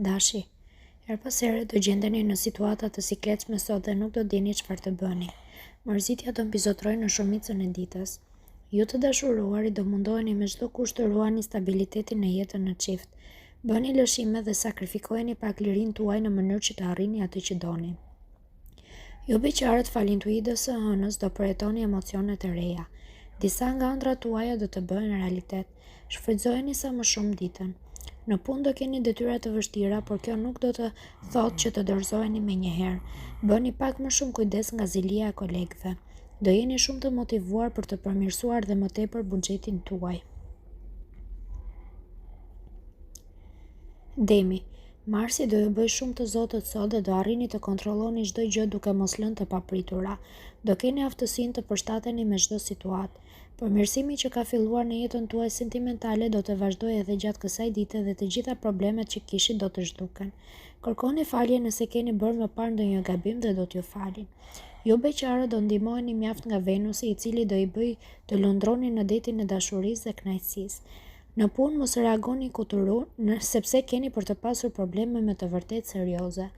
Dashi, Herë pas here do gjendeni në situata të sikletshme sot dhe nuk do dini çfarë të bëni. Mërzitja do mbizotërojë në shumicën e ditës. Ju të dashuruarit do mundoheni me çdo kusht të ruani stabilitetin në jetën në çift. Bëni lëshime dhe sakrifikojeni pak lirinë tuaj në mënyrë që të arrini atë që doni. Ju beqarët falë intuitës së hënës do përjetoni emocione të reja. Disa nga ëndrrat tuaja do të bëhen realitet. Shfrytëzojeni sa më shumë ditën. Në punë do keni detyra të vështira, por kjo nuk do të thotë që të dorëzoheni menjëherë. Bëni pak më shumë kujdes nga zilia e kolegëve. Do jeni shumë të motivuar për të përmirësuar dhe më tepër buxhetin tuaj. Demi, Marsi do ju bëjë shumë të zotët sot dhe do arrini të kontrolloni çdo gjë duke mos lënë të papritura. Do keni aftësinë të përshtateni me çdo situatë. Përmirësimi që ka filluar në jetën tuaj sentimentale do të vazhdojë edhe gjatë kësaj dite dhe të gjitha problemet që kishit do të zhduken. Kërkoni falje nëse keni bërë më parë ndonjë gabim dhe do t'ju falin. Ju beqarët do ndihmoheni mjaft nga Venusi i cili do i bëjë të lundroni në detin e dashurisë dhe kënaqësisë. Në punë mos reagoni kuturu, sepse keni për të pasur probleme me të vërtetë serioze.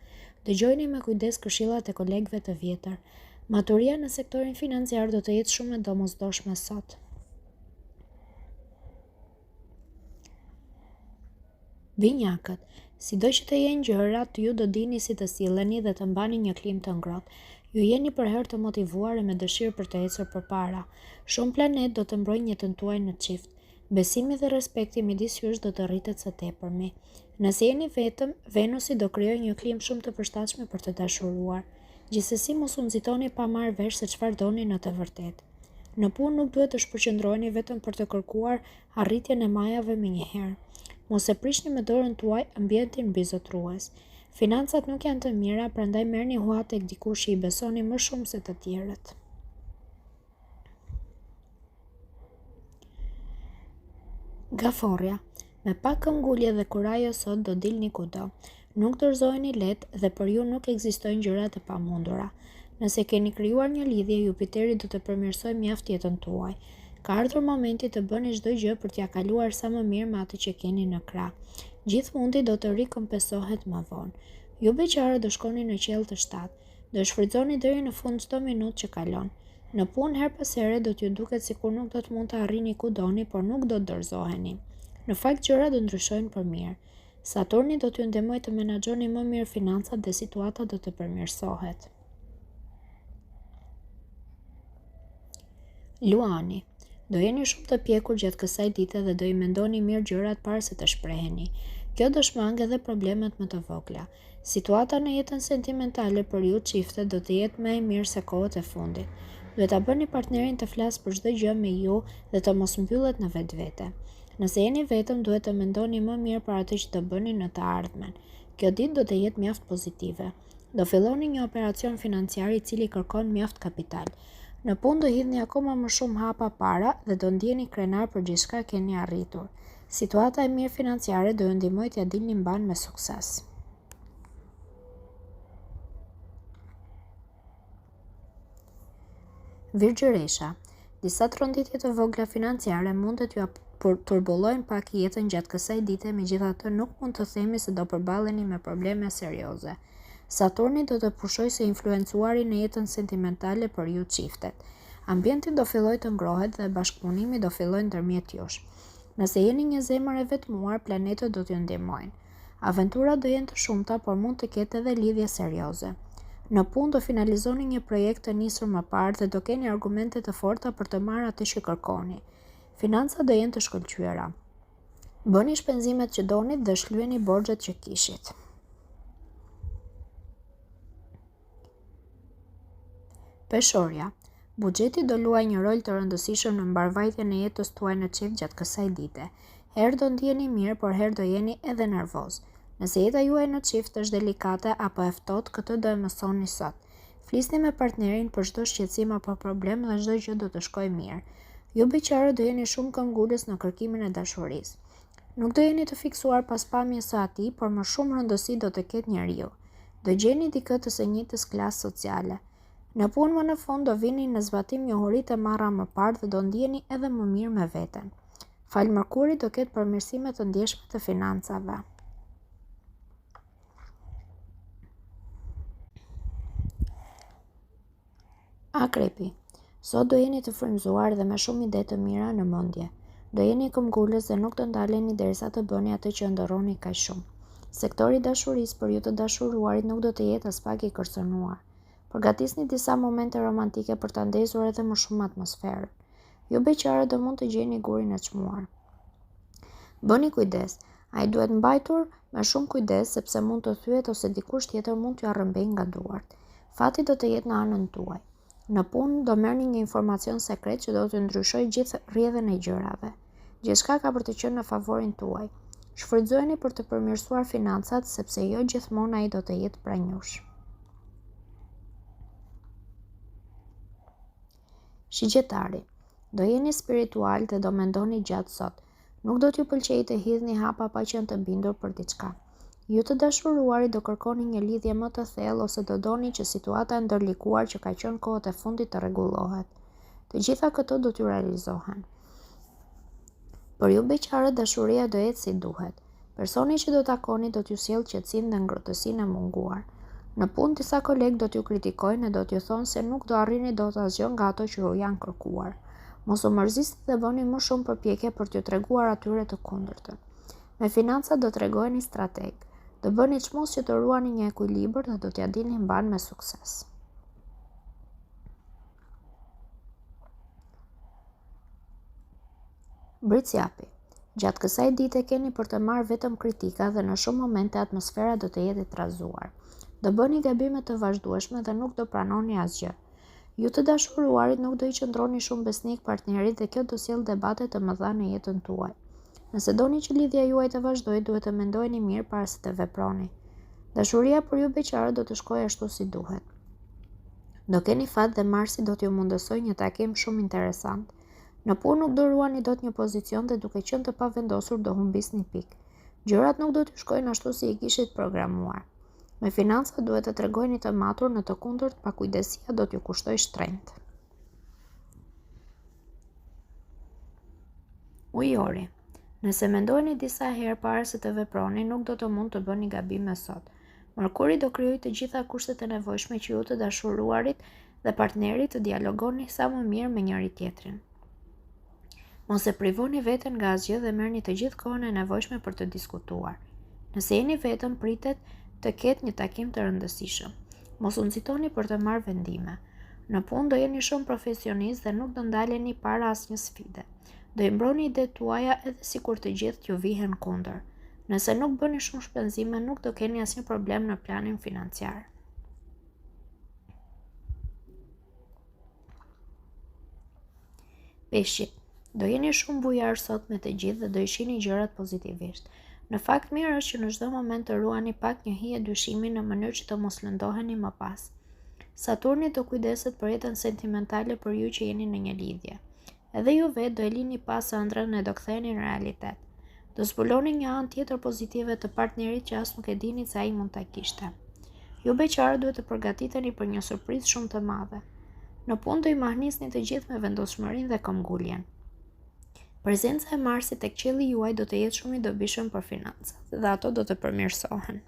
Dëgjojini me kujdes këshillat e kolegëve të vjetër. Maturia në sektorin financiar do të jetë shumë e domosdoshme sot. Binjakët, Sido që të jenë gjërat, ju do dini si të silleni dhe të mbani një klimë të ngrohtë. Ju jeni përherë të motivuar e me dëshirë për të ecur përpara. Shumë planetë do të mbrojnë jetën tuaj në çift. Besimi dhe respekti midis jush do të rritet së tepërmi. Nëse jeni vetëm, Venusi do krijojë një klimë shumë të përshtatshme për të dashuruar. Gjithsesi mos u nxitoni pa marrë vesh se çfarë doni në të vërtetë. Në punë nuk duhet të shpërqendroheni vetëm për të kërkuar arritjen e majave menjëherë. Mos e prishni me dorën tuaj ambientin mbizotërues. Financat nuk janë të mira, prandaj merrni hua tek dikush që i besoni më shumë se të tjerët. Gaforrja, Me pak këmbgulje dhe kurajo sot do dilni kudo. Nuk dorëzoheni lehtë dhe për ju nuk ekzistojnë gjëra të pamundura. Nëse keni krijuar një lidhje, Jupiteri do të përmirësojë mjaft jetën tuaj. Ka ardhur momenti të bëni çdo gjë për t'ia kaluar sa më mirë me atë që keni në krah. Gjithë mundi do të rikompensohet më vonë. Ju beqarët do shkoni në qiell të shtatë. Do shfrytëzoni deri në fund çdo minutë që kalon. Në punë herë pas here do t'ju duket sikur nuk do të mund të arrini ku doni, por nuk do të dorëzoheni. Në fakt gjërat do ndryshojnë për mirë. Saturni do t'ju ndihmojë të menaxhoni më mirë financat dhe situata do të përmirësohet. Luani, do jeni shumë të pjekur gjatë kësaj dite dhe do i mendoni mirë gjërat para se të shpreheni. Kjo do shmangë edhe problemet më të vogla. Situata në jetën sentimentale për ju çiftet do të jetë më e mirë se kohët e fundit. Duhet ta bëni partnerin të flasë për çdo gjë me ju dhe të mos mbyllet në vetvete. Nëse jeni vetëm, duhet të mendoni më mirë për atë që do bëni në të ardhmen. Kjo ditë do të jetë mjaft pozitive. Do filloni një operacion financiar i cili kërkon mjaft kapital. Në punë do hidhni akoma më shumë hapa para dhe do ndiheni krenar për gjithçka keni arritur. Situata e mirë financiare do ju ndihmojë t'ia dilni mbanë me sukses. Virgjëresha, disa tronditje të vogla financiare mund të t'jua turbullojnë pak jetën gjatë kësaj dite, megjithatë nuk mund të themi se do përballeni me probleme serioze. Saturni do të pushojë së influencuari në jetën sentimentale për ju çiftet. Ambienti do fillojë të ngrohet dhe bashkëpunimi do fillojë ndërmjet jush. Nëse jeni një zemër e vetmuar, planetët do t'ju ndihmojnë. Aventurat do jenë të shumta, por mund të ketë edhe lidhje serioze. Në punë do finalizoni një projekt të nisur më parë dhe do keni argumente të forta për të marrë atë që kërkoni. Financat do jenë të shkëlqyera. Bëni shpenzimet që donit dhe shlyeni borxhet që kishit. Peshorja, Buxheti do luajë një rol të rëndësishëm në mbarëvajtjen e jetës tuaj në çift gjatë kësaj dite. Herë do ndiheni mirë, por herë do jeni edhe nervoz. Nëse jeta juaj në çift është delikate apo e ftohtë, këtë do e mësoni sot. Flisni me partnerin për çdo shqetësim apo problem dhe çdo gjë do të shkojë mirë. Ju beqarët do jeni shumë këmbgulës në kërkimin e dashurisë. Nuk do jeni të fiksuar pas pamjes së atij, por më shumë rëndësi do të ketë njeriu. Do gjeni dikë të së njëjtës klasë sociale. Në punë më në fund do vini në zbatim njohuritë e marra më parë dhe do ndiheni edhe më mirë me veten. Falë Mërkurit do ketë përmirësime të ndjeshme të financave. Akrepi, Sot do jeni të frymëzuar dhe me shumë ide të mira në mendje. Do jeni këmbëngulës dhe nuk do ndaleni derisa të bëni atë që ëndërroni kaq shumë. Sektori i dashurisë për ju të dashuruarit nuk do të jetë aspak i kërcënuar. Përgatisni disa momente romantike për ta ndezur edhe më shumë atmosferën. Ju beqarët do mund të gjeni gurin e çmuar. Bëni kujdes, ai duhet mbajtur me shumë kujdes sepse mund të thyhet ose dikush tjetër mund t'jua rrëmbejë nga duart. Fati do të jetë në anën tuaj. Në punë do merrni një informacion sekret që do të ndryshojë gjithë rrjedhën e gjërave. Gjithçka ka për të qenë në favorin tuaj. Shfrytëzojeni për të përmirësuar financat sepse jo gjithmonë ai do të jetë pranë jush. Shigjetari, do jeni spiritual dhe do mendoni gjatë sot. Nuk do t'ju pëlqejë të hidhni hapa pa qenë të bindur për diçka. Ju të dashuruarit do kërkoni një lidhje më të thellë ose do doni që situata e ndërlikuar që ka qenë kohët e fundit të rregullohet. Të gjitha këto do t'ju realizohen. Për ju beqarët dashuria do ecë si duhet. Personi që do takoni do t'ju sjellë qetësinë dhe ngrohtësinë e munguar. Në punë disa kolegë do t'ju kritikojnë e do t'ju thonë se nuk do arrini dot asgjë nga ato që ju janë kërkuar. Mos u mërzisni dhe bëni më shumë përpjekje për t'ju treguar atyre të kundërtën. Me financat do tregoheni strategë. Do bëni çmos që të ruani një ekuilibër dhe do t'ia dilni mbanë me sukses. Bricjapi. Gjatë kësaj dite keni për të marrë vetëm kritika dhe në shumë momente atmosfera do të jetë e trazuar. Do bëni gabime të vazhdueshme dhe nuk do pranoni asgjë. Ju të dashuruarit nuk do i qëndroni shumë besnik partnerit dhe kjo do sjellë debate të mëdha në jetën tuaj. Nëse doni që lidhja juaj të vazhdojë, duhet të mendoheni mirë para se të veproni. Dashuria për ju beqarët do të shkojë ashtu si duhet. Do keni fat dhe Marsi do t'ju mundësojë një takim shumë interesant. Në punë nuk do ruani dot një pozicion dhe duke qenë të pavendosur do humbisni pikë. Gjërat nuk do t'ju shkojnë ashtu si i kishit programuar. Me financat duhet të tregoheni të matur, në të kundërt pakujdesia do t'ju kushtojë shtrenjtë. Ujori. Nëse mendoheni disa herë para se të veproni, nuk do të mund të bëni gabime sot. Mërkuri do krijojë të gjitha kushtet e nevojshme që ju të dashuruarit dhe partneri të dialogoni sa më mirë me njëri-tjetrin. Mos e privoni veten nga asgjë dhe merrni të gjithë kohën e nevojshme për të diskutuar. Nëse jeni vetëm, pritet të ketë një takim të rëndësishëm. Mos u nxitoni për të marrë vendime. Në punë do jeni shumë profesionistë dhe nuk do ndaleni para asnjë sfide. Do i mbroni idetë tuaja edhe sikur të gjithë t'ju vihen kundër. Nëse nuk bëni shumë shpenzime, nuk do keni asnjë problem në planin financiar. Peshqit, do jeni shumë bujar sot me të gjithë dhe do i shihni gjërat pozitivisht. Në fakt mirë është që në çdo moment të ruani pak një hije dyshimi në mënyrë që të mos lëndoheni më pas. Saturni do kujdeset për jetën sentimentale për ju që jeni në një lidhje. Edhe ju vetë do e lini pas ëndrrën e do ktheheni në realitet. Do zbuloni një anë tjetër pozitive të partnerit që as nuk e dinit se ai mund ta kishte. Ju beqarët duhet të përgatiteni për një surprizë shumë të madhe. Në punë do i mahnisni të gjithë me vendosmërinë dhe këmbguljen. Prezenca e Marsit tek qielli juaj do të jetë shumë i dobishëm për financat dhe ato do të përmirësohen.